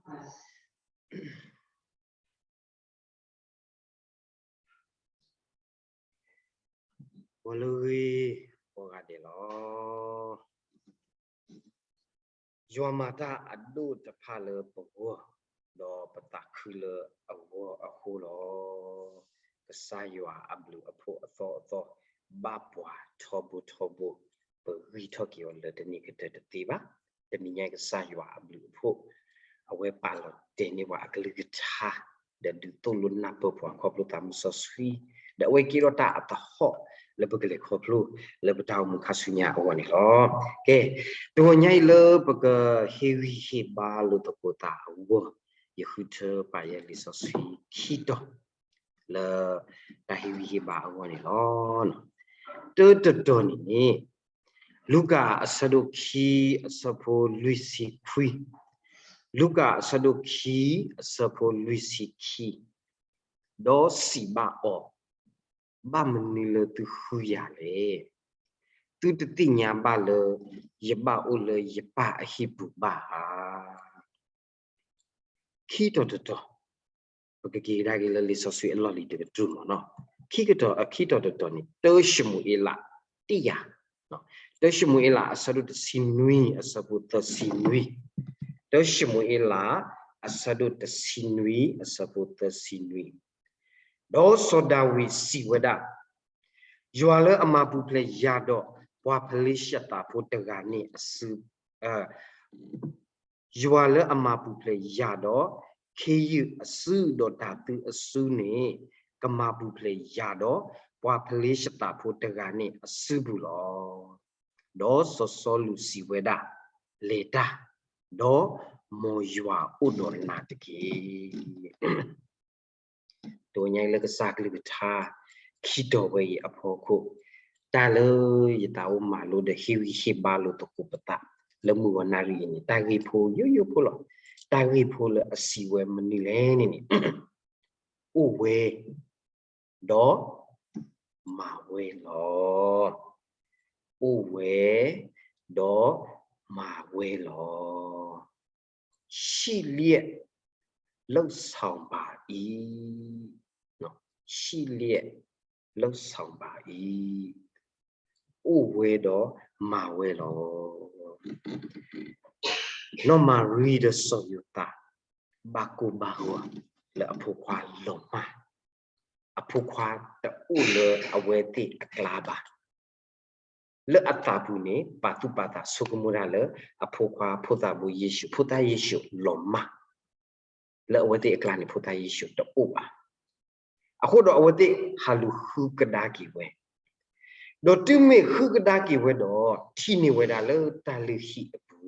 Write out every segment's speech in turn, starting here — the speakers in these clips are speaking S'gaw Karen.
ဂီၤလၢအဂ့ၤ ကိးဂၤဒဲးလီၤ. ယွၤမၤတၢ်အဒိၣ်တဖၣ်လၢပဂီၢ်, ဒီးပသးခုလၢအဂီၢ်အဃိလီၤ. ကစၢ်ယွၤအဘျုးအဖှိၣ်အသီအသီ ဘၣ်ပှၤထီဘိထီဘိ, ပဂံၢ်ထီၣ်က့ၤအီၤလၢတန့ၢ်ကတၢၢ်တသ့ဘၣ်. တနံၤညါကစၢ်ယွၤအဘျုးအဖှိၣ် အဝဲပာ်လီၤတဲာ်န့ၢ်ပှၤအကလုၢ်ကထါ, ဒီးဒုးသိၣ်လိနၢ်ပၢၢ်ပှၤခီဖျိသးမုၢ်စီဆှံ, ဒီးအဝဲကဲထီၣ်တၢ်အသဟီၣ်လၢပကလဲၤခီဖျိလၢပတၢ်အိၣ်မူခါဆူညါအဂီၢ်န့ၣ်လီၤ. ကဲ, တဂီၤညါအံၤလၢပကဟ့ၣ်ဂံၢ်ဟ့ၣ်ဘါလိာ်သကိးသးအဂီၢ်, ယဃုထၢပာ်ယဲလံာ်စီဆှံခံတီၤ လၢတၢ်ဟ့ၣ်ဂံၢ်ဟ့ၣ်ဘါအဂီၢ်န့ၣ်လီၤ. တၢတတီၤန့ၣ်န့ၣ်, လူၤကၣ်အဆၢဒိၣ်ခံအဆၢဖိလွံၢ်ဆံခွံ, လူၤကၣ်အဆၢဒိၣ်ခံအဆၢဖိလွံၢ်ဆံခံ, ဒီးစံးဘၣ်အီၤ, ဘၣ်မနုၤလၢသုဃုယၤလဲၣ်. သုတသ့ၣ်ညါဘၣ်လၢ ယဘၣ်အိၣ်လၢယပၢ်အဟံၣ်ပူၤဘၣ်ဧါ. ခံတီၤတတီၤ, ပကက့ၤကဒါက့ၤလၢလံာ်စီဆှံအလီၢ်လံၤတကတြူၢ်မ့ၢ်နီၤ, ခံကတီၤ, အခံတီၤတတီၤန့ၣ် တၢၡမူၤအ့လးတ့ၢ်ယၤ, တၢၡမူၤအ့လးအဆၢဒိၣ်တဆံနွံအဆၢဖိသၢဆံနွံ, တၢၡမူၤအ့လးအဆၢဒိၣ်တဆံနွံအဆၢဖိသၢဆံနွံ, ဒီးစီၤဒၤဝံးစံးဝဲဒၣ်, ယွၤလၢအမၤပူၤဖျဲးယၤဒီး ပှၤဖလ့ၡသးဖိတဂၤန့ၣ်အစု, ယွၤလၢအမၤပူၤဖျဲးယၤဒီး ခ့ယုၢ်အစုဒီးတၤသူအစုန့ၣ် ကမၤပူၤဖျဲးယၤဒီး ပှၤဖလ့ၡသးဖိတဂၤန့ၣ်အစုပူၤလီၤ. ဒီးစီၤစီလူးစံးဝဲဒၣ်, လဲၤတၢ်, ဒီးမ်ယွၤအိၣ်ဒီးနၤတက့ၢ်. တဂီၤညါအံၤလၢကစၢ်ကလုၢ်ကထါ ခံတီၤဝဲအံၤအဖီခိၣ်, တၢ်လၢယသးအိၣ်မၤလိဒီးဟ့ၣ်ဂံၢ်ဟ့ၣ်ဘါလိာ်သကိးပသး လၢမုၢ်ဂီၤနၣ်ရံၣ်အံၤန့ၣ် တၢ်ဂ့ၢ်ဖိယိယိဖိလီၤ. တၢ်ဂ့ၢ်ဖိလၢအစံးဝဲမနုၤလဲၣ်န့ၣ်န့ၣ်, အိၣ်ဝဲ ဒီးမၤဝဲလီၤ. အိၣ်ဝဲ ဒီးမၤဝဲလီၤ. ရှိလျက်လုပ်ဆောင်ပါ၏, ရှိလျက်လုပ်ဆောင်ပါ၏, အိၣ်ဝဲဒီးမၤဝဲလီၤ. နီၢ်မၤရံဒီးစီၤယိၤသး ဘၣ်ကိၢ်ဘၣ်ဂီၤလၢအဖိခွါလီၤမၢ်, အဖိခွါတအိၣ်လၢအဝဲသ့ၣ်အကျါဘၣ်. လၢအသးပူၤန့ၣ် ပာ်သူၣ်ပာ်သးဆိကမိၣ်တၢ်လၢ အဖိခွါဖိသၣ်ဘိယ့ၣ်ၡူး, ဖိသၣ်ယ့ၣ်ၡူးလီၤမၢ်, လၢအဝဲသ့ၣ်အကျါန့ၣ် ဖိသၣ်ယ့ၣ်ၡူးတအိၣ်ဘၣ်. အဃိဒီးအဝဲသ့ၣ်ဟးလူၤဃုကဒါက့ၤဝဲ, ဒီးတုၤမ့ၢ်ဃုကဒါက့ၤဝဲဒီး ထံၣ်န့ၢ်ဝဲဒၣ်လၢတၢ်လုၢ်ဟံၣ်အပူၤ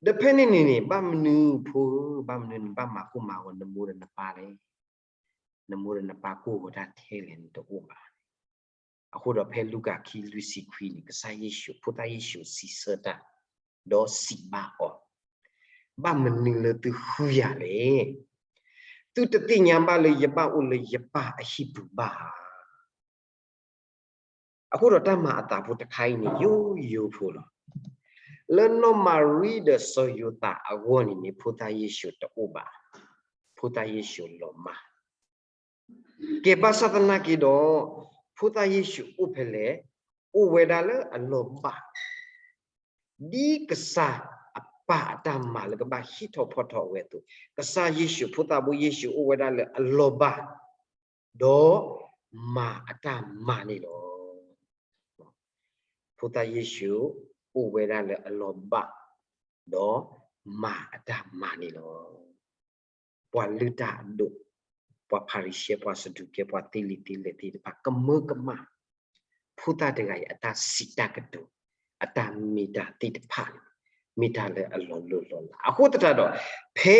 ဒီးဖဲန့ၣ်န့ၣ်န့ၣ် ဘၣ်မနုၤဖိ, ဘၣ်မနုၤနဘၣ်မၤကိၢ်မၤဂီၤနမိၢ်ဒီးနပၢ်လဲၣ်. နမိၢ်ဒီးနပၢ်ကိၢ်ဂီၤတၢ်ထဲလဲၣ်န့ၣ်တအိၣ်ဘၣ်. အဃိဒီးဖဲလူၤကၣ်ခံလွံၢ်ဆံခွံန့ၣ် ကစၢ်ယ့ၣ်ၡူး, ဖိသၣ်ယ့ၣ်ၡူးစံးဆၢတၢ်, ဒီးစံးဘၣ်အီၤ, ဘၣ်မနုၤလၢသုဃုယၤလဲၣ်. သုတသ့ၣ်ညါဘၣ်လၢယဘၣ်အိၣ်လၢယပၢ်အဟံၣ်ပူၤဘၣ်ဧါ. အဃိဒီးတၢ်မၤအသးဖိတခါအံၤန့ၣ် ယိယိဖိလီၤ. လၢနီၢ်မၤရံဒီးစီၤယိၤသးအဂီၢ်န့ၣ်န့ၣ် ဖိသၣ်ယ့ၣ်ၡူးတအိၣ်ဘၣ်, ဖိသၣ်ယ့ၣ်ၡူးလီၤမၢ်. ကဲဘၣ်ဆၣ်သနာ်က့ဒီး ဖိသၣ်ယ့ၣ်ၡူးအိၣ်ဖဲလဲၣ်, အိၣ်ဝဲဒၣ်လၢအလီၢ်ဘၣ် ဒ်ကစၢ်အပၢ်အတၢ်မၤလၢကဘၣ်ဟံးထီၣ်ဖီၣ်ထီၣ်အဝဲအသိး, ကစၢ်ယ့ၣ်ၡူး, ဖိသၣ်ဘိယ့ၣ်ၡူးအိၣ်ဝဲဒၣ်လၢအလီၢ်ဘၣ်, ဒီးမၤအတၢ်မၤန့ၣ်လီၤ. ဖိသၣ်ယ့ၣ်ၡူးအိၣ်ဝဲဒၣ်လၢအလီၢ်ဘၣ်, ဒီးမၤအတၢ်မၤန့ၣ်လီၤ. ပှၤလုၢ်တၢ်အဒိၣ်, ပှၤဖၤရံၤၡဲ, ပှၤစဒူးကဲ, ပှၤသ့လံာ်သ့လဲၢ်သ့ၣ်တဖၣ် ကမၢကမၣ် ဖိသၣ်တဂၤအံၤ အတၢ်စံးတၢ်ကတိၤ, အတၢ်မ့ၢ်တၢ်သ့ၣ်တဖၣ်န့ၣ် မ့ၢ်တၢ်လၢအလီၤလိၢ်လီၤလး. အဃိသတးဒီး ဖဲ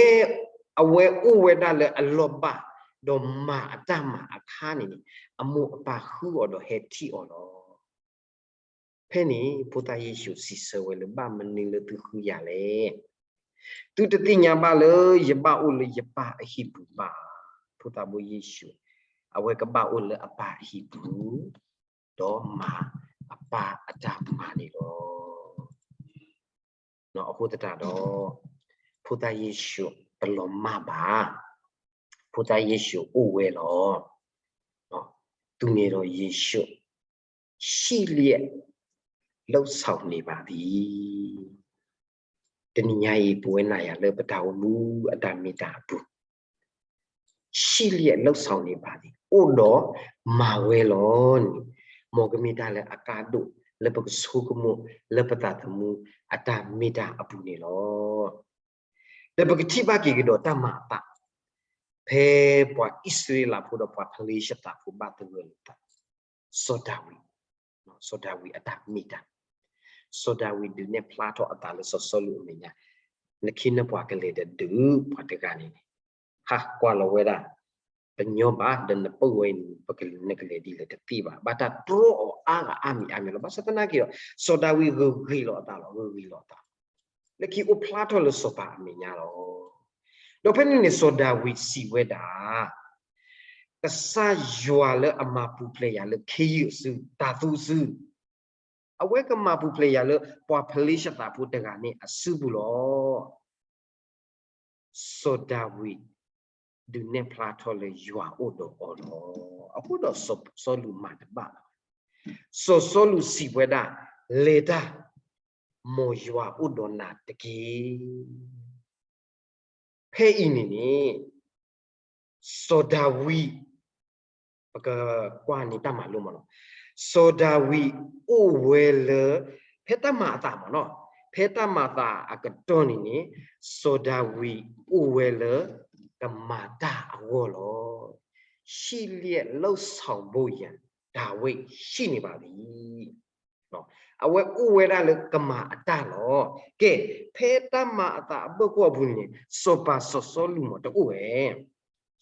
အဝဲအိၣ်ဝဲဒၣ်လၢအလီၢ်ဘၣ် ဒီးမၤအတၢ်မၤအခါန့ၣ်န့ၣ် အမိၢ်အပၢ်ဃုအီၤဒီးဟဲထံၣ်အီၤလီၤ. ဖဲန့ၣ် ဖိသၣ်ယ့ၣ်ၡူးစံးဆၢဝဲလၢ ဘၣ်မနုၤလၢသုဃုယၤလဲၣ်. သုတသ့ၣ်ညါဘၣ်လၢယဘၣ်အိၣ်လၢယပၢ်အဟံၣ်ပူၤဘၣ်. ဖိသၣ်ဘိယ့ၣ်ၡူး အဝဲကဘၣ်အိၣ်လၢအပၢ်အဟံၣ်ပူၤ, ဒီးမၤအပၢ်အတၢ်မၤန့ၣ်လီၤ. အဃိသတးဒီး ဖိသၣ်ယ့ၣ်ၡူးတလီၤမၢ်ဘၣ်, ဖိသၣ်ယ့ၣ်ၡူးအိၣ်ဝဲလီၤ. သူန့ၣ်ဒီးယ့ၣ်ၡူး ရှိလျက်လုပ်ဆောင်နေပါသည်. တနံၤညါအံၤ ပဝဲနၤယၤလၢပတၢ်အိၣ်မူအတၢ်မ့ၢ်တၢ်အပူၤ ရှိလျက်လုပ်ဆောင်နေပါသည်, အိၣ်ဒီးမၤဝဲလီၤန့ၣ်, မ်ကမ့ၢ်တၢ်လၢအကါဒိၣ်လၢပကဆိကမိၣ်လၢပသးသမူ အတၢ်မ့ၢ်တၢ်အပူၤန့ၣ်လီၤ. ဒီးပကထံၣ်ဘၣ်က့ၤကဒီးတၢ်မၤအသး ဖဲပှၤအံၣ်စရ့လးဖိဒီးပှၤဖလ့ၡသးဖိဘၣ်သဂၢၢ်လိာ်သး စီၤဒၤဝံး, စီၤဒၤဝံးအတၢ်မ့ၢ်တၢ်, စီၤဒၤဝံးဒုးနဲၣ်ဖျါထီၣ်အသးလၢစီၤစီလူးအမဲာ်ညါ, နခ့နပှၤကလဲၤဒီးဒုးပှၤတဂၤန့ၣ်န့ၣ်, ဟးကွၢ်လီၤဝဲဒၣ်, ပညီဘၣ်ဒီးနပၢၢ်ဝဲအံၤန့ၣ် နကလဲၤဒ်လဲၣ်တသ့ဘၣ်, ဘၣ်တၢ်တြီအီၤအါဂၤအါမံၤအါမံၤလီၤ. ဘၣ်ဆၣ်သနာ်က့ဒီး စီၤဒၤဝံးဂ့ၤဂ့ၤလီၤအသးလီၤ, ဂ့ၤဂ့ၤလီၤအသး လၢခံအိၣ်ဖျါထီၣ်လၢစီၤပၤအမဲာ်ညါလီၤ. ဒီးဖဲန့ၣ်န့ၣ် စီၤဒၤဝံးစံးဝဲဒၣ်, ကစၢ်ယွၤလၢအမၤပူၤဖျဲးယၤလၢခ့ယုၢ်အစု တၤသူအစု, အဝဲကမၤပူၤဖျဲးယၤလၢပှၤဖလ့ၡသးဖိတဂၤန့ၣ်အစုပူၤလီၤ. စီၤဒၤဝံး ဒုးနဲၣ်ဖျါထီၣ်လၢယွၤအိၣ်ဒီးအီၤလီၤ. အဃိဒီးစီၤစီလူးမၤတဘၣ်ဘၣ်. စီၤစီလူးစံးဝဲဒၣ်, လဲၤတၢ်, မ်ယွၤအိၣ်ဒီးနၤတက့ၢ်. ဖဲအံၤန့ၣ်န့ၣ် စီၤဒၤဝံး ပကကွၢ်န့ၣ်တၢ်မၤလိမ့ၢ်နီၤ, စီၤဒၤဝံးအိၣ်ဝဲလၢ ဖဲတၢ်မၤအသးမ့ၢ်နီၤ, ဖဲတၢ်မၤအသးအကတီၢ်န့ၣ်န့ၣ် စီၤဒၤဝံးအိၣ်ဝဲလၢ ကမၤတၢ်အဂီၢ်လီၤ. ရှိလျက်လုပ်ဆောင်ဖို့ရန် ဒါဝိဒ်ရှိနေပါသည်. အဝဲအိၣ်ဝဲဒၣ်လၢကမၤအတၢ်လီၤ. ကဲ, ဖဲတၢ်မၤအသးအဘၢၣ်ကီၢ်အပူၤန့ၣ် စီၤပၤစီၤစီလူးမ့ၢ်တအိၣ်ဝဲ,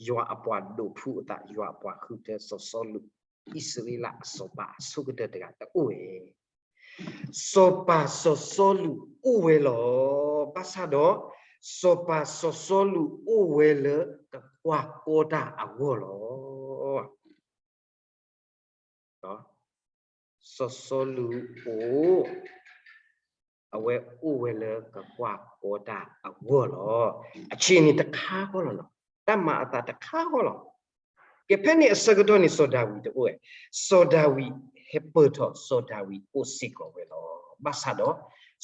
ယွၤအပှၤဒိးဖှူအသး, ယွၤအပှၤဃုထၢစီၤစီလူး, အံၣ်စရ့လးအစီၤပၤအဆိကတၢၢ်တဂၤတအိၣ်ဝဲ. စီၤပၤစီၤစီလူးအိၣ်ဝဲလီၤ. ဘၣ်ဆၣ်ဒီး စီၤပၤစီၤစီလူးအိၣ်ဝဲလၢကကွၢ်ကီတၢ်အဂီၢ်လီၤ. စီၤစီလူးအိၣ်, အဝဲအိၣ်ဝဲလၢကကွၢ်ကီတၢ်အဂီၢ်လီၤ. အဆ့န့ၣ်တခါဃီလီၤနီၤ, တၢ်မၤအသးတခါဃီလီၤ. ကဲဖဲန့ၣ်အဆၢကတီၢ်န့ၣ် စီၤဒၤဝံးတအိၣ်ဝဲ, စီၤဒၤဝံးဟဲပၢၢ်ထီၣ် စီၤဒၤဝံးအိၣ်စ့ၢ်ကီးဝဲလီၤ. ဘၣ်ဆၣ်ဒီး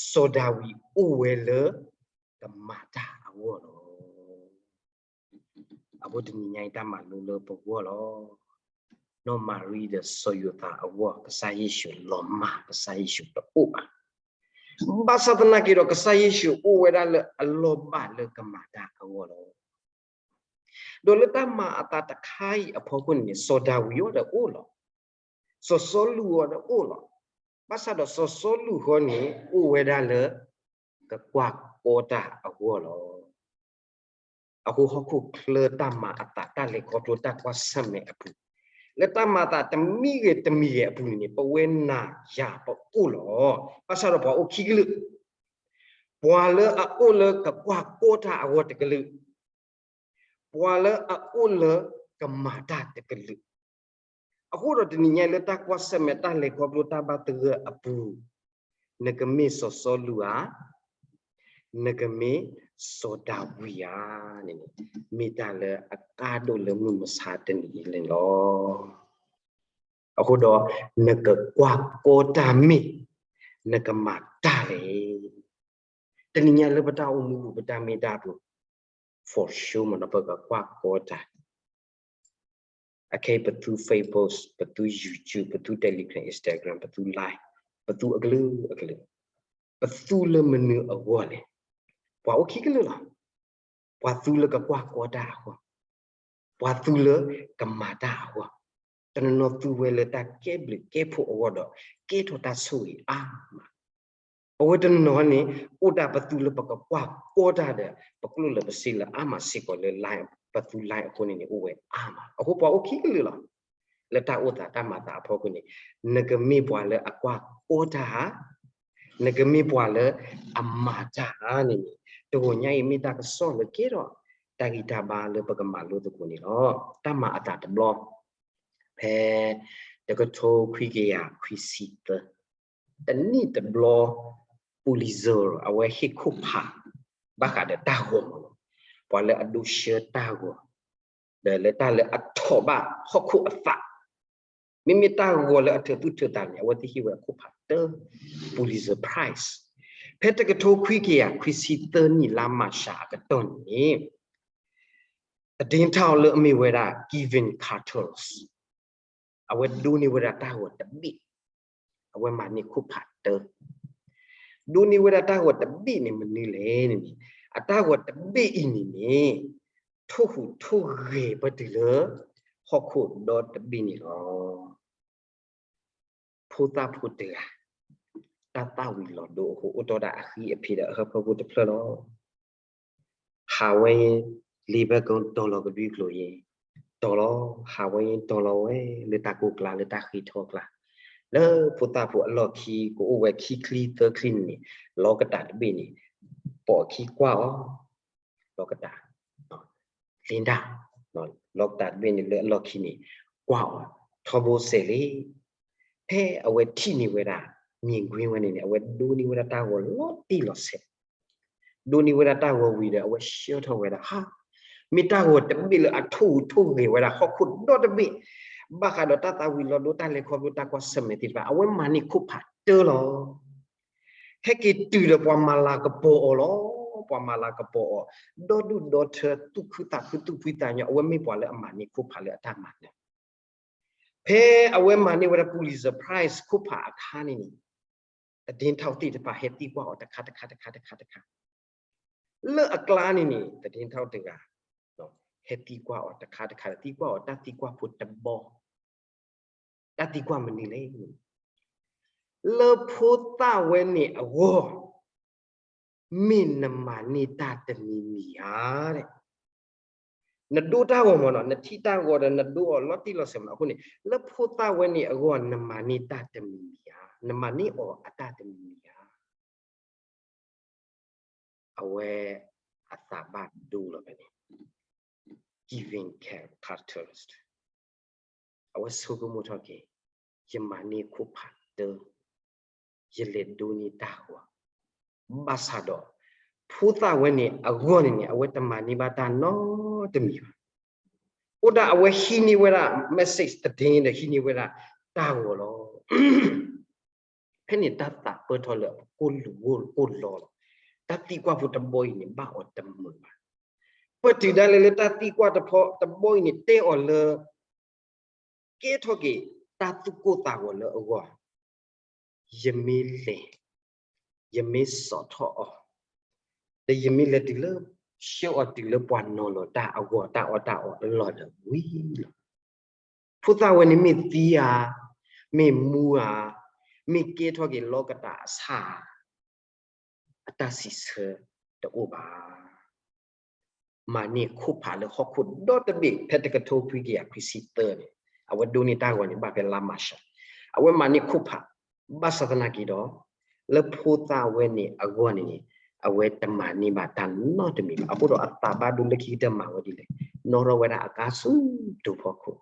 စီၤဒၤဝံးအိၣ်ဝဲလၢ ကမၤတၢ်အဂီၢ်လီၤ. အဃိတနံၤညါအံၤတၢ်မၤလိလၢပဂီၢ်လီၤ. နီၢ်မၤရံဒီးစီၤယိၤသးအဂီၢ် ကစၢ်ယ့ၣ်ၡူးလီၤမၢ်, ကစၢ်ယ့ၣ်ၡူးတအိၣ်ဘၣ်. ဘၣ်ဆၣ်သနာ်က့ဒီး ကစၢ်ယ့ၣ်ၡူးအိၣ်ဝဲဒၣ်လၢအလီၢ်ဘၣ်လၢကမၤတၢ်အဂီၢ်လီၤ. ဒီးလၢတၢ်မၤအသးတခါအံၤအဖီခိၣ်န့ၣ်န့ၣ် စီၤဒၤဝံးအီၤဒီးအိၣ်လီၤ. စီၤစီလူးအီၤဒီးအိၣ်လီၤ. ဘၣ်ဆၣ်ဒီးစီၤစီလူးဃီန့ၣ် အိၣ်ဝဲဒၣ်လၢ ကကွၢ်ကီတၢ်အဂီၢ်လီၤ. အဃိဟီၣ်ခိၣ်ချၢတၢ်မၤအသး တၢ်လဲၤခီဖျိတၢ်ကွၢ်ဆၢၣ်မဲာ်အပူၤ, လၢတၢ်မၤအသးတမံၤဂ့ၤတမံၤဂ့ၤအပူၤန့ၣ်န့ၣ် ပဝဲနၤယၤပအိၣ်လီၤ. ဘၣ်ဆၣ်ဒီးပှၤအိၣ်ခံကလုာ်, ပှၤလၢအအိၣ်လၢကကွၢ်ကီတၢ်အဂီၢ်တကလုာ်, ပှၤလၢအအိၣ်လၢကမၤတၢ်တကလုာ်. အဃိဒီးတနံၤညါလၢတၢ်ကွၢ်ဆၢၣ်မဲာ်တၢ်လဲၤခီဖျိတၢ်ဘၣ်သဂၢၢ်အပူၤ, နကမ့ၢ်စီၤစီလူးဧါ, နကမ့ၢ်စီၤဒၤဝံးဧါန့ၣ်န့ၣ်, မ့ၢ်တၢ်လၢအကါဒိၣ်လၢမုၢ်မဆါတနံၤအံၤန့ၣ်လီၤ. အဃိဒီး နကကွၢ်ကီတၢ်မ့ၢ် နကမၤတၢ်လဲၣ်. တနံၤညါလၢပတၢ်အိၣ်မူပူၤ ပတၢ်မ့ၢ်တၢ်ပူၤ for sure မ့ၢ်နီၤ ပကကွၢ်ကီတၢ်. အခဲအံၤပသူ Facebook, ပသူ YouTube, ပသူ Telegram, Instagram, ပသူ Line, ပသူအကလုာ်အကလုာ်, ပသူလၢမနုၤအဂီၢ်လဲၣ်. ပှၤအိၣ်ခံကလုာ်လီၤ. ပှၤသူလၢကကွၢ်ကီတၢ်အဂီၢ်, ပှၤသူလၢကမၤတၢ်အဂီၢ်, တနီၤနီၤသူဝဲလၢတၢ်ကဲဘျုးကဲဖှိၣ်အဂီၢ်ဒီး ကဲထီၣ်တၢ်ဆိၣ်ဂ့ၤအါမး. ပဝဲတနီၤနီၤန့ၣ် အိၣ်ဒၣ်ပသူလၢပကကွၢ်ကီတၢ်ဒီး ပကျိၣ်လၢပစ့လၢအါမးစ့ၢ်ကီးလၢ line, ပသူ line အဃိန့ၣ်န့ၣ် အိၣ်ဝဲအါမး. အဃိပှၤအိၣ်ခံကလုာ်လီၤ. လၢတၢ်အိၣ်သးတၢ်မၤသးအဖီခိၣ်န့ၣ် နကမ့ၢ်ပှၤလၢအကွၢ်ကီတၢ်ဧါ, နကမ့ၢ်ပှၤလၢအမၤတၢ်ဧါန့ၣ်န့ၣ် တဂီၤညါအံၤမ့ၢ်တၢ်ကစီၣ်လၢကဲထီၣ် တၢ်ဂံၢ်တၢ်ဘါလၢပကမၤလိသကိးန့ၣ်လီၤ. တၢ်မၤအသးတဘျီ ဖဲတကထိခွံကယၤခွံဆံသၢ တနံၣ်တဘျီ Pulitzer အဝဲဟ့ၣ်ခိၣ်ဖး ဘၣ်ဃးဒီးတၢ်ဂီၤမးလီၤ. ပှၤလၢအဒိးဆှၢတၢ်ဂီၤ ဒီးလၢတၢ်လၢအထိးဘၣ်ဟီၣ်ခိၣ်အသး, မ့မ့ၢ်တၢ်ဂီၤလၢအထုးသူၣ်ထုးသးန့ၣ် အဝဲသ့ၣ်ဟ့ၣ်ဝဲအခိၣ်ဖးတၢ Pulitzer Prize. ဖဲတကထိခွံကယၤခွံဆံသၢနံၣ် လါမၢ်ၡးအကတီၢ်န့ၣ် သတင်းထောက် လၢအမ့ၢ်ဝဲဒၣ် Kevin Carter အဝဲဒိးန့ၢ်ဝဲဒၣ်တၢ်ဂီၤတဘ့ၣ်, အဝဲမၤန့ၢ်ခိၣ်ဖးတၢ. ဒိးန့ၢ်ဝဲဒၣ်တၢ်ဂီၤတဘ့ၣ်န့ၣ်မနုၤလဲၣ်န့ၣ်, အတၢ်ဂီၤတဘ့ၣ်အံၤန့ၣ်န့ၣ် ထိၣ်ဟူးထိၣ်ဂဲၤပတုၤလၢ ဟီၣ်ခိၣ်ဒီတဘ့ၣ်န့ၣ်လီၤ. ဖိသၣ်ဖိတဂၤ တၢ်သၣ်ဝံၤလီၤဒိအဃိ အိၣ်တီၢ်ဒၣ်အဃံအဖံးဒီးအဟၢဖၢဖိတဖျၢၣ်လီၤ. ဟးဝဲ လ့ဘဲကိတီၤလီၤကဒွံကျိၤယ့ၤ, တီၤလီၤ, ဟးဝဲယ့ၤတီၤလီၤဝဲ လၢတၢ်ကိၢ်ကျါ လၢတၢ်ဃ့ထီကျါ, လၢဖိသၣ်ဖိအလီၢ်ခံ ကအိၣ်ဝဲခံချံသၢချံန့ၣ်န့ၣ်, လီကတးတဘ့ၣ်န့ၣ် ပိာ်အခံကွၢ်အီၤ, လီကတး လ့ဒၣ်, လီကတးတဘ့ၣ်န့ၣ်လၢအလီၢ်ခံန့ၣ် ကွၢ်အီၤ ထီဘိစဲးလ့. ဖဲအဝဲထံၣ်န့ၢ်ဝဲဒၣ် မြင်ကွင်း ဝဲန့ၣ်န့ၣ် အဝဲဒိးန့ၢ်ဝဲဒၣ်တၢ်ဂီၤလီၤတံၢ်လီၤဆဲး, ဒိးန့ၢ်ဝဲဒၣ်တၢ်ဂီၤဝံၤဒီး အဝဲဆှၢထီၣ်ဝဲဒၣ် ဟါ, မ့ၢ်တၢ်ဂီၤတဘ့ၣ်လၢအထိၣ်ဟူးထိၣ်ဂဲၤဝဲဒၣ်ဟီၣ်ခိၣ်ဒီတဘ့ၣ်, ဘၣ်ဃးဒီးတၢ်သၣ်ဝံၤလီၤဒိ တၢ်လဲၤခီဖျိ တၢ်ကွၢ်ဆၢၣ်မဲာ်သ့ၣ်တဖၣ် အဝဲမၤန့ၢ်ခိၣ်ဖးတၢလီၤ. ဟဲက့ၤတုၤဒီးပှၤမၤလၤကပီၤအီၤလီၤ. ပှၤမၤလၤကပီၤအီၤ ဒီဒူၣ်ဒီထၢ သူၣ်ခုသးခု သူၣ်ဖှံသးညီ, အဝဲမ့ၢ်ပှၤလၢအမၤန့ၢ်ခိၣ်ဖးလၢအတၢ်မၤနၢၤ. ဖဲအဝဲမၤန့ၢ်ဝဲဒၣ် Pulitzer Prize ခိၣ်ဖးအခါန့ၣ်န့ၣ်, သဒ့ထီၣ်သ့ၣ်တဖၣ်ဟဲသံကွၢ်အီၤတခါတခါတခါတခါတခါ, လၢအကျါန့ၣ်န့ၣ် သဒ့ထီၣ်တဂၤ ဟဲသံကွၢ်အီၤတခါတခါ သံကွၢ်အီၤတၢ်သံကွၢ်ဖိတဘီ, တၢ်သံကွၢ်မနုၤလဲၣ်, လၢဖိသၣ်ဝဲန့ၣ်အဂီၢ် မ့ၢ်နမၤန့ၢ်တၢ်တမံၤမံၤဧါ. နဒိတၢ်ဂီၤမးနီၤ, နထံၣ်တၢ်ဂီၤဒီးနဒိအီၤလီၤတံၢ်လီၤဆဲးမးနီၤ, အဃိန့ၣ် လၢဖိသၣ်ဝဲန့ၣ်အဂီၢ် နမၤန့ၢ်တၢ်တမံၤမံၤဧါ, နမၤန့ၢ်အီၤအတၢ်တမံၤမံၤဧါ. အဝဲအသးဘၣ်ဒိလီၤဖဲန့ၣ်, Kevin Carter, အဝဲဆိကမိၣ်ထီၣ်က့ၤ, ယမၤန့ၢ်ခိၣ်ဖးတၢ, ယလဲၤဒိးန့ၢ်တၢ်ဂီၤ, ဘၣ်ဆၣ်ဒီး ဖိသၣ်ဝဲန့ၣ်အဂီၢ်န့ၣ်န့ၣ် အဝဲတမၤန့ၢ်ဘၣ်တၢ်နီတမံၤဘၣ်. အိၣ်ဒၣ်အဝဲဟံးန့ၢ်ဝဲဒၣ် message သဒ့ ဒီးဟံးန့ၢ်ဝဲဒၣ်တၢ်ဂီၤလီၤ. ဖဲန့ၣ်တၢ်သးပၢၢ်ထီၣ်လၢအကိၢ်လူၤကိၢ်လီၤလီၤ. တၢ်သံကွၢ်ဖိတဘီအံၤန့ၣ် ဘၣ်အီၤတမုာ်ဘၣ်. ပတုာ်ဒၣ်လဲာ်လၢတၢ်သံကွၢ်တဘီအံၤန့ၣ် တဲအီၤလၢ ကဲထီၣ်က့ၤတၢ်သူၣ်ကိၢ်သးဂီၤလၢအဂီၢ်, ယမ့ၢ်လဲၤ, ယမ့ၢ်စိာ်ထီၣ်အီၤ, ဒီးယမ့ၢ်လဲၤတုၤလၢ ဆှၢအီၤတုၤလၢပှၤနီၤလီၤတၢ်အဂီၢ် တၢ်အီၣ်တၢ်အီအလီၢ်ဒီးဝံၤလီၤ. ဖိသၣ်ဝဲန့ၣ်မ့ၢ်သံဧါ, မ့ၢ်မူဧါ, မ့ၢ်ကဲထီၣ်က့ၤလီကတးအဆၣ်ဧါ, အတၢ်စံးဆၢတအိၣ်ဘၣ်. မၤန့ၢ်ခိၣ်ဖးလၢဟီၣ်ခိၣ်ဒီတဘ့ၣ် ဖဲတကထိခွံကယၤခွံဆံသၢန့ၣ်, အဝဲဒိးန့ၢ်တၢ်ဂီၤန့ၣ် ဘၣ်ဖဲလါမၢ်�ၡး, အဝဲမၤန့ၢ်ခိၣ်ဖး, ဘၣ်ဆၣ်သနာ်က့ဒီး လၢဖိသၣ်ဝဲန့ၣ်အဂီၢ်န့ၣ်န့ၣ်, အဝဲတမၤန့ၢ်ဘၣ်တၢ်နီတမံၤဘၣ်. အဃိဒီးအသးဘၣ်ဒိလၢခံကတၢၢ်မၤဝဲဒ်လဲၣ်, နီၣ်ထီၣ်ဝဲဒၣ်အကါဆူတိၤဖီခိၣ်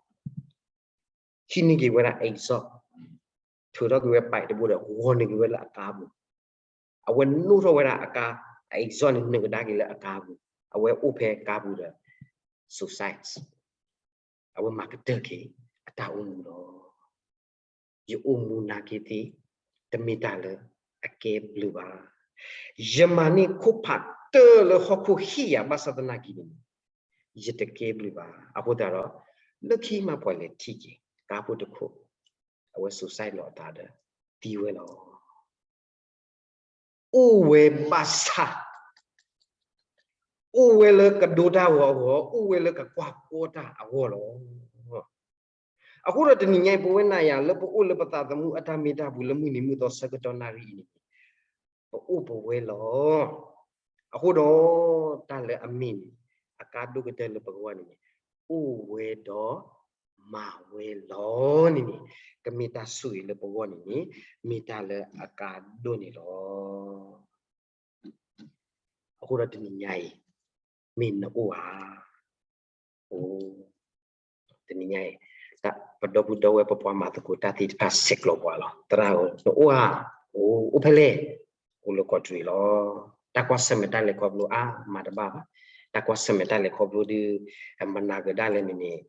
ဟံးန့ၢ်က့ၤဝဲဒၣ် exhaust, ထုးထီၣ်က့ၤဝဲ pipe တဘိဒီး ဂီၤန့ၢ်က့ၤဝဲလၢအကါပူၤ, အဝဲနီၣ်ထီၣ်ဝဲဒၣ်အကါ, အ exhaust န့ၣ် နုာ်ကဒါက့ၤလၢအကါပူၤ, အဝဲအိၣ်ဖဲကါပူၤဒီး suicide, အဝဲမၤကတၢၢ်က့ၤအတၢ်အိၣ်မူလီၤ. ယအိၣ်မူနာ်က့သ့ၣ် တမ့ၢ်တၢ်လၢအကဲဘျုးဘၣ်. ယမၤန့ၢ်ခိၣ်ဖးတၢၢ်လၢဟီၣ်ခိၣ်ဟ့ၣ်ယၤ ဘၣ်ဆၣ်သနာ်က့န့ၣ် ယတကဲဘျုးဘၣ်. အဃိသတးဒီး လၢခံမးပှၤလဲၤထံၣ်က့ၤ ကါဖိတခိၣ်, အဝဲ suicide လီၤအသးဒီး သံဝဲလီၤ. အိၣ်ဝဲဘၣ်ဆၣ်, အိၣ်ဝဲလၢကဒိတၢ်ဂီၤအဂီၢ်, အိၣ်ဝဲလၢကကွၢ်ကီတၢ်အဂီၢ်လီၤ. အဃိဒီးတနံၤညါအံၤ ပဝဲနၤယၤလၢပအိၣ်လၢပသးသမူအတၢ်မ့ၢ်တၢ်ပူၤလၢမုၢ်နံၤမုၢ်သီဆၢကတီၢ်နၣ်ရံၣ်အံၤန့ၣ်, ပအိၣ်ပဝဲလီၤ. အဃိဒီး တၢ်လၢအမ့ၢ်န့ၣ် အကါဒိၣ်ကတၢၢ်လၢပဂီၢ်န့ၣ်န့ၣ် အိၣ်ဝဲဒီးမၤဝဲလီၤန့ၣ်န့ၣ် ကမ့ၢ်တၢ်ဆိၣ်ဂ့ၤလၢပဂီၢ်န့ၣ်န့ၣ် မ့ၢ်တၢ်လၢအကါဒိၣ်န့ၣ်လီၤ. အဃိဒီးတနံၤညါအံၤ မ့ၢ်နအိၣ်ဧါ, အိၣ်, တနံၤညါအံၤ ပဒီပုၢ်ဒီဝဲၢ်ပပှၤမၤသကိးတၢ်သ့ၣ်တဖၣ်ဆဲးကျိးပှၤလီၤ. သရၣ်ဧၢ နအိၣ်ဧါ, အိၣ်, အိၣ်ဖဲလဲၣ်, အိၣ်လၢကီးတရံးလီၤ. တၢ်ကွၢ်ဆၢၣ်မဲာ်တၢ်လဲၤခီဖျိအါမးတဘၣ်ဘၣ်. တၢ်ကွၢ်ဆၢၣ်မဲာ်တၢ်လဲၤခီဖျိဒီး မနၤကဒါလဲၣ်န့ၣ်န့ၣ်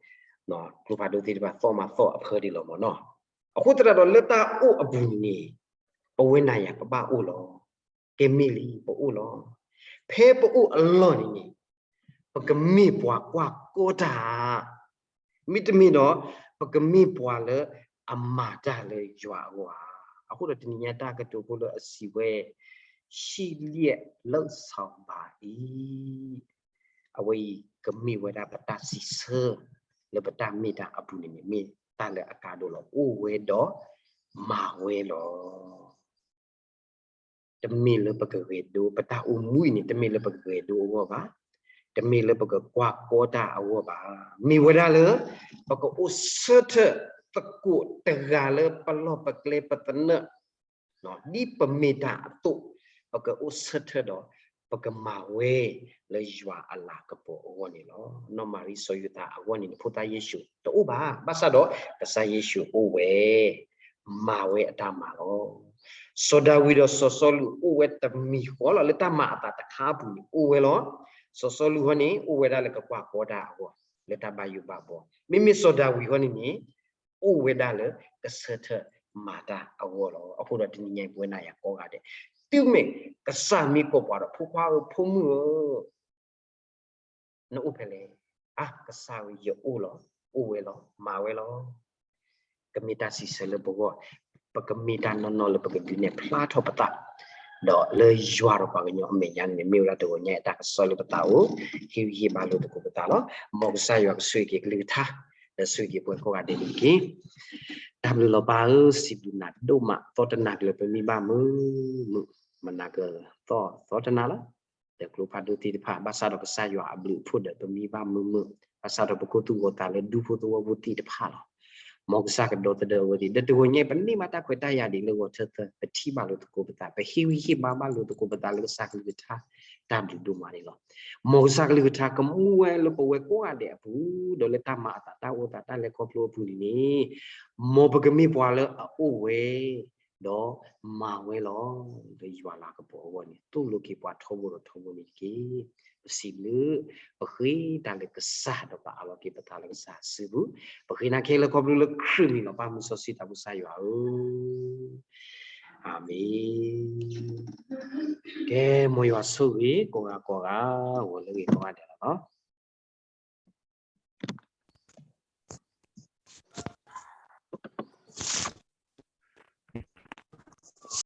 ကျိဖးဒိၣ်သ့ၣ်တဖၣ်သီၣ်မးသီၣ်အဖၢဒ်လီၤမၢ်နီၤ. အဃိသတးဒီးလၢတၢ်အိၣ်အပူၤန့ၣ်န့ၣ် ပဝဲနၤယၤပဘၣ်အိၣ်လီၤ. ကဲမ့ၢ်လံ ပအိၣ်လီၤ. ဖဲပအိၣ်အလီၢ်န့ၣ်န့ၣ် ပကမ့ၢ်ပှၤကွၢ်ကီတၢ်ဧါ, မ့တမ့ၢ်ဒီး ပကမ့ၢ်ပှၤလၢအမၤတၢ်လၢယွၤအဂီၢ်ဧါ. အဃိဒီးတနံၤညါတၢ်ကတိၤဖိလၢအစံးဝဲ ရှိလျက်လုပ်ဆောင်ပါအံၤ အဝဲအံၤကမ့ၢ်ဝဲဒၣ်ပတၢ်စံးဆၢ လၢပတၢ်မ့ၢ်တၢ်အပူၤန့ၣ်န့ၣ် မ့ၢ်တၢ်လၢအကါဒိၣ်လီၤ. အိၣ်ဝဲဒီးမၤဝဲလီၤ. တမ့ၢ်လၢပကဂဲၤဒိ ပတၢ်အိၣ်မူအံၤန့ၣ် တမ့ၢ်လၢပကဂဲၤဒိအဂီၢ်ဘၣ်, တမ့ၢ်လၢပကကွၢ်ကီတၢ်အဂီၢ်ဘၣ်, မ့ၢ်ဝဲဒၣ်လၢ ပကအိၣ်ဆၢထၢၣ်သကိးတဂၤလၢပလီၢ်ပကျဲပသနၢၣ် ဒ်ပမ့ၢ်တၢ်အသိး, ပကအိၣ်ဆၢထၢၣ်ဒီး ပကမၤဝဲလၢယွၤအလၤကပီၤအဂီၢ်န့ၣ်လီၤ. နီၢ်မၤရံစီၤယိၤသးအဂီၢ်န့ၣ် ဖိသၣ်ယ့ၣ်ၡူးတအိၣ်ဘၣ်, ဘၣ်ဆၣ်ဒီး ကစၢ်ယ့ၣ်ၡူးအိၣ်ဝဲ မၤဝဲအတၢ်မၤလီၤ. စီၤဒၤဝံးဒီးစီၤစီလူးအိၣ်ဝဲတမံၤဃီလီၤ. လၢတၢ်မၤအသးတခါအပူၤန့ၣ် အိၣ်ဝဲလီၤ. စီၤစီလူးဟီန့ၣ် အိၣ်ဝဲဒၣ်လၢကကွၢ်ကီတၢ်အဂီၢ် လၢတၢ်ဘၣ်ယိၣ်ဘၣ်ဘီ, မ့မ့ၢ်စီၤဒၤဝံးဟီန့ၣ်န့ၣ် အိၣ်ဝဲဒၣ်လၢကဆၢထၢၣ်မၤတၢ်အဂီၢ်လီၤ. အဃိဒီးတနံၤညါအံၤပဝဲနၤယၤကိးဂၤဒဲး တုၤမ့ၢ်ကစၢ်မ့ၢ်ကိးပှၤဒီး ဖိခွါဧၢ ဖိမုၣ်ဧၢ နအိၣ်ဖဲလဲၣ်. အါ ကစၢ်ဧၢ ယအိၣ်လီၤ, အိၣ်ဝဲလီၤ, မၤဝဲလီၤ. ကမ့ၢ်တၢ်စံးဆၢလၢပဂီၢ်, ပကမ့ၢ်တၢ်နီၢ်နီၢ်လၢပကဒုးနဲၣ်ဖျါထီၣ်ပသး, ဒီးလၢယွၤဒီးပှၤကညီအမဲာ်ညါန့ၣ် မ့ၢ်ဝဲဒၣ်တဂီၤညါအတၢ်ကစီၣ်လၢပသးအိၣ်, ဟ့ၣ်ဂံၢ်ဟ့ၣ်ဘါလိာ်သကိးပသးလီၤ. မ်ကစၢ်ယွၤကဆိၣ်ဂ့ၤက့ၤကလုၢ်ကထါ, ဒီးဆိၣ်ဂ့ၤက့ၤပှၤကိးဂၤဒဲးန့ၣ်တက့ၢ်. တၢ်ဘျုးလီၤပၢ်ဧၢ, စံးဘျုးနၤဒိၣ်မးသီတနၤကလၢာ်ပမံဘၣ်မုာ်မုာ်, မနၤကသီၣ်သီတနၤလီၤ. ဒီးကျိဖးဒိၣ်သ့ၣ်တဖၣ် ဘၣ်ဆၣ်ဒီးကစၢ်ယွၤအဘျုးအဖှိၣ်ဒီးပမံဘၣ်မုာ်မုာ်, ဘၣ်ဆၣ်ဒီးပကိၢ်သူၣ်ဂီၤသးလၢဒူဖိသဝီဖိသ့ၣ်တဖၣ်လီၤ. မ်ကစၢ်ကဒီသဒၢအဝဲသ့ၣ်, ဒီးတဂီၤညါအံၤ ပန့ၢ်ဘၣ်တၢ်ခွဲးတၢ်ယာ်ဒ်လၢဂီၤထၢသၢ, ပထံၣ်ဘၣ်လိာ်သကိးပသး, ပဟ့ၣ်ဂံၢ်ဟ့ၣ်ဘါဘၣ်လိာ်သကိးပသးလၢကစၢ်ကလုၢ်ကထါ တၢ်ဘျုးဒိၣ်မးန့ၣ်လီၤ. မ်ကစၢ်ကလုၢ်ကထါကမူဝဲလၢပဝဲကိးဂၤဒဲးအပူၤ, ဒီးလၢတၢ်မၤအသးတၢ်အိၣ်သးတၢ်လဲၤခီဖျိအပူၤန့ၣ်န့ၣ်, မ်ပကမ့ၢ်ပှၤလၢအအိၣ်ဝဲ ဒီးမၤဝဲလီၤ. လၢယွၤလၤကပီၤအဂီၢ်န့ၣ် သိၣ်လိက့ၤပှၤထီဘိဒီးထီဘိန့ၣ်တက့ၢ်. ပစံးဘျုး, ပဃ့တၢ်လၢကစၢ်ဒီးပအးလီၤက့ၤပသးလၢကစၢ်အစုပူၤ, ပဃ့နၤခဲလၢာ်ခီဖျိလၢခရံာ်မံၤလီၤ. ပၢ်မုၢ်စီဆှံသးဘိကစၢ်ယွၤဧၢ, အၤမ့ၣ်. ကဲ, မ်ယွၤဆိၣ်ဂ့ၤကိးဂၤကိးဂၤ, ဂီၤလၢဂ့ၤကိးဂၤဒဲးလီၤ.